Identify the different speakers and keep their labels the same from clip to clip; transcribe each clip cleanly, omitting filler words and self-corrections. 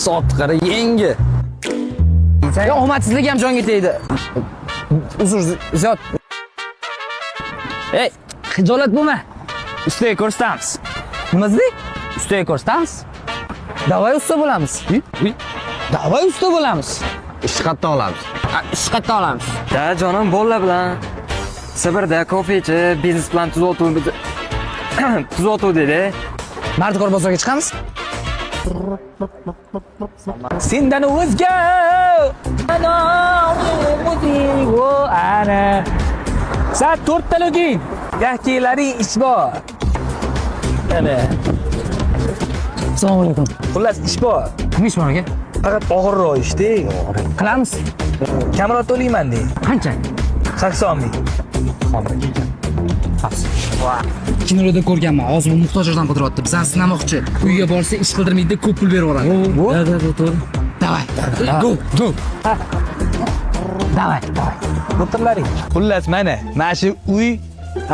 Speaker 1: Soatni qara, yangi.
Speaker 2: Yo, omadsizlik ham jonga tegdi. Uzr, Ziyod.
Speaker 1: Ey, xijolat bo'lma. Ustaga ko'rsatamiz.
Speaker 2: Nima dedik?
Speaker 1: Ustaga ko'rsatamiz.
Speaker 2: Davay usta bo'lamiz. Davay usta bo'lamiz.
Speaker 3: Ishni qayerdan olamiz?
Speaker 1: Ish qayerdan olamiz?
Speaker 4: Da jonim bolalar bilan Sibirda kofe ichib, biznes plan tuzatuvdi dedi.
Speaker 2: Mardikor bozorga chiqamiz.
Speaker 1: Sendan o'zga ana ana. Sen to'rttaliging. Yakilaring ish bor. Ana.
Speaker 2: Assalomu alaykum.
Speaker 1: Xullas ish bor.
Speaker 2: Nima ish bor aka?
Speaker 1: Faqat og'irroq ishda.
Speaker 2: Qilamiz.
Speaker 1: Kamroq to'layman deng.
Speaker 2: Qancha?
Speaker 1: 80 ming.
Speaker 2: Kinolarda ko'rganman. Hozir bu muhtojlardan qidiryapti. Bizani sinamoqchi. Uyga borsa ish qildirmaydi, ko'p pul berib yuboradi.
Speaker 1: Da, da, da, to'g'ri.
Speaker 2: Davay. Go, go. Davay, davay.
Speaker 1: O'tirlaring. Xullas mana, mana shu uy,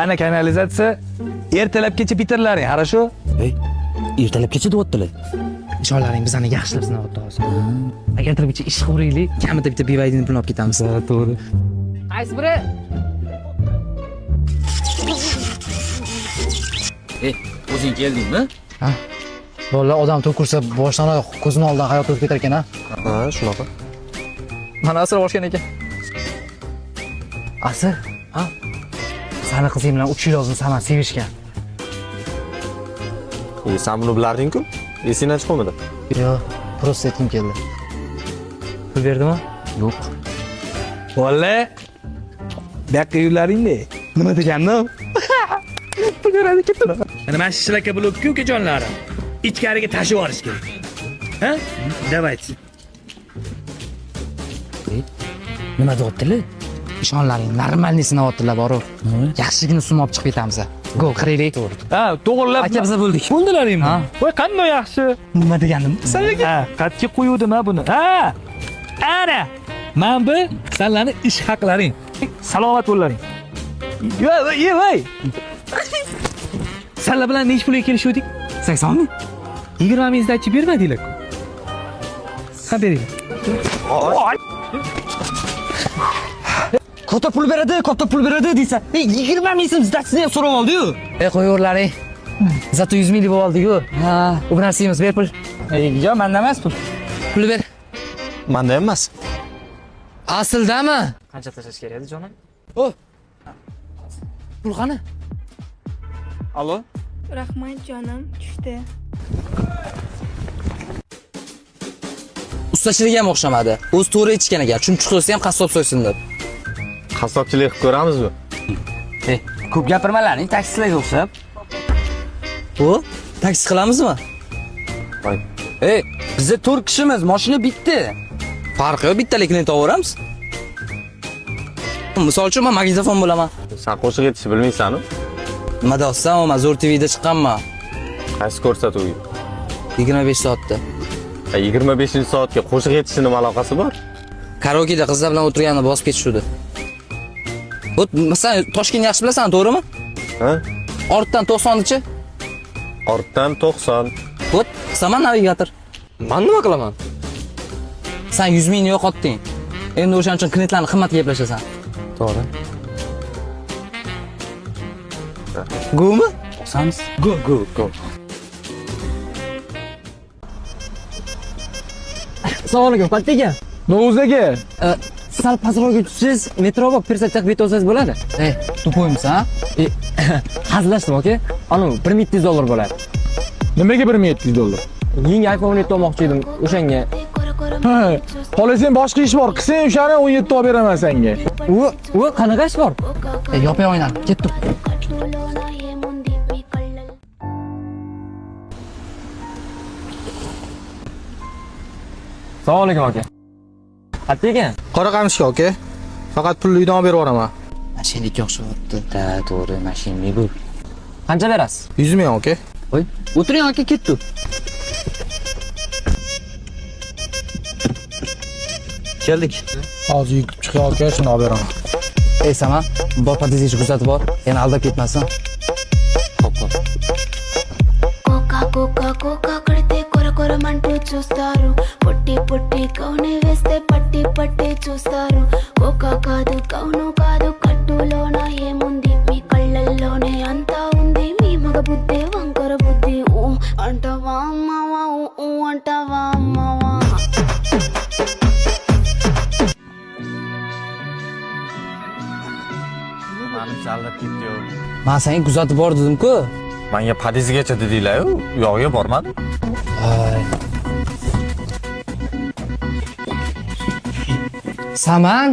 Speaker 1: ana kanalizatsiya ertalabgacha bitirlaring, хорошо?
Speaker 2: Ey, ertalabgacha deyaptilar. Ishonlaring, bizani yaxshilab sinayapti hozir. Agar ertalabgacha ish qilib, kamida bitta BYDni pulini olib ketamiz.
Speaker 1: To'g'ri.
Speaker 2: Qaysi biri?
Speaker 1: Ey, o'zing keldingmi?
Speaker 2: Ha. Bolalar odam to'kursa boshdan oyoq ko'zini oldidan hayot o'tib ketar ekan, ha?
Speaker 3: Ha, shunaqa.
Speaker 2: Mana asr oshgan ekan. Asr? Ha? Sani qizing bilan 3 yil oldin Samad sevishgan.
Speaker 3: E, sen buni bilarding-ku. Esingdan chiqmadi.
Speaker 2: Yo'q, просто aytgim keldi. Pul berdimi? Yo'q.
Speaker 1: Bola, bu yoqqa yurlaring-da. Nima degandim? Pul beradi, ketdi. Mana mana shu shlaka blokku ukajonlarim. Ichkariga tashib yuborish kerak. Ha? Давайте.
Speaker 2: Nima deyaptilar? Ishonlaring, normalniy sinayaptilar borib. Yaxshigina summa olib chiqib ketamiz. Go, qiraylik.
Speaker 1: Ha, to'g'rilab.
Speaker 2: Aka, biza bo'ldik.
Speaker 1: Bo'ldilaringmi?
Speaker 2: Ha.
Speaker 1: Voy, qanday yaxshi.
Speaker 2: Nima degandim?
Speaker 1: Ha, qatga qo'yuvdim ha buni. Ha! Ana! Mana bu sanlarni ish haqlaring. Salomat bo'llaring. Yo, voy, voy. Sanlar bilan nechi pulga kelishuvdik?
Speaker 2: 80 ming?
Speaker 1: 20 ming сдачи bermadinglar-ku. Ha, beringlar.
Speaker 4: Katta pul beradi, katta pul beradi deysa, 20 ming so'm сдача sini ham so'rab oldi-yu.
Speaker 2: E, qo'yaverlaring. Зато 100 minglik bo'lib oldik-ku. Ha, u bir narsa yeymiz, ber pul.
Speaker 1: Yo'q, menda emas pul.
Speaker 2: Pul ber.
Speaker 3: Menda ham emas.
Speaker 2: Asldami?
Speaker 4: Qancha tashlash kerak edi jonim?
Speaker 2: O. Pul qani?
Speaker 4: Allo?
Speaker 5: Rahmat jonim, tushdi.
Speaker 2: Ustachilik ham o'xshamadi. O'zi to'g'ri aytishgan ekan. Chumchuq so'ysa ham qassob so'ysin deb.
Speaker 3: Qassobchilik qilib ko'ramizmi?
Speaker 1: Ey, ko'p gapirmalaring, taksilarga o'xshab.
Speaker 2: Bu taksi qilamizmi?
Speaker 3: Voy.
Speaker 1: Ey, biza 4 kishimiz, mashina bitta.
Speaker 2: Farqi yo'q, bittalikini tovaveramiz. Misol uchun men magnitofon bo'laman.
Speaker 3: Sen qo'shiq aytishni bilmaysan-ku.
Speaker 2: Nima deyapsan? Men Zo'r TVda chiqqanman.
Speaker 3: Qaysi ko'rsatuvga?
Speaker 2: 25 soatda.
Speaker 3: Ha, 25-soatga qo'shiq aytishni nima aloqasi bor?
Speaker 2: Karaokeda qizlar bilan o'tirganini bosib ketishuvdi. Вот, masalan, Toshkentni yaxshi bilasan, to'g'rimi?
Speaker 3: Ha?
Speaker 2: Ortdan 90 chi?
Speaker 3: Ortdan 90.
Speaker 2: Вот, san navigator.
Speaker 4: Men nima qilaman?
Speaker 2: San 100 mingni yo'qotding. Endi o'shaning uchun klientlarni qimmatga gaplashasan.
Speaker 4: To'g'ri.
Speaker 2: Go'mi? Bosamiz.
Speaker 3: Go, go, go.
Speaker 4: Assalomu alaykum, Qatta aka.
Speaker 1: Novuz aka.
Speaker 4: Sal pastroqga tushsangiz, metro bor, Persatchaq bet olsangiz bo'ladi.
Speaker 2: Ey, тупой misan?
Speaker 4: E, hazillashdim aka. Anu 1700 dollar bo'ladi.
Speaker 6: Nimaga 1700 dollar?
Speaker 4: Yangi iPhone 17 olmoqchi edim o'shanga.
Speaker 6: Ha, xohlasang boshqa ish bor, qilsang o'shani 17 olib beraman senga.
Speaker 4: U qanaqa ish bor?
Speaker 2: Ey, yopay oynani. Ketdim.
Speaker 4: Assalomu alaykum aka. Qatta ekan?
Speaker 6: Qora qamishga aka. Faqat pulni uydan olib berib yuboraman.
Speaker 2: Mashinalik o'xshayapti. Da, to'g'ri, mashinali bu.
Speaker 4: Qancha berasiz?
Speaker 6: 100 ming aka.
Speaker 2: Voy, o'tiring aka, ketdi. Keldik.
Speaker 6: Hozir yutib chiqay aka, shuni olib beraman.
Speaker 2: Ey, Sama, bor podyezdga kuzatib bor. Yana aldab ketmasin. Xo'p, xo'p.
Speaker 5: Coca coca coca కడితే కొర కొరమంటూ చూస్తే.
Speaker 7: చూస్తారు. పొట్టి పొట్టి కౌని వేస్తే పట్టి పట్టి చూస్తారు. కోకా కాదు, కౌను కాదు, కట్టులోన ఏముంది? మీ కళ్ళల్లోనే అంతా ఉంది. మీ మగ బుద్ధి వంకర బుద్ధి. ఊ అంటావా అమ్మావా, ఊ ఊ అంటావా అమ్మావా.
Speaker 3: Manimcha aldab ketdi-yu.
Speaker 2: Man senga kuzatib bor dedim-ku.
Speaker 3: Manga podyezdgacha dedinglar-yu, u yog'iga bormadim.
Speaker 2: Saman.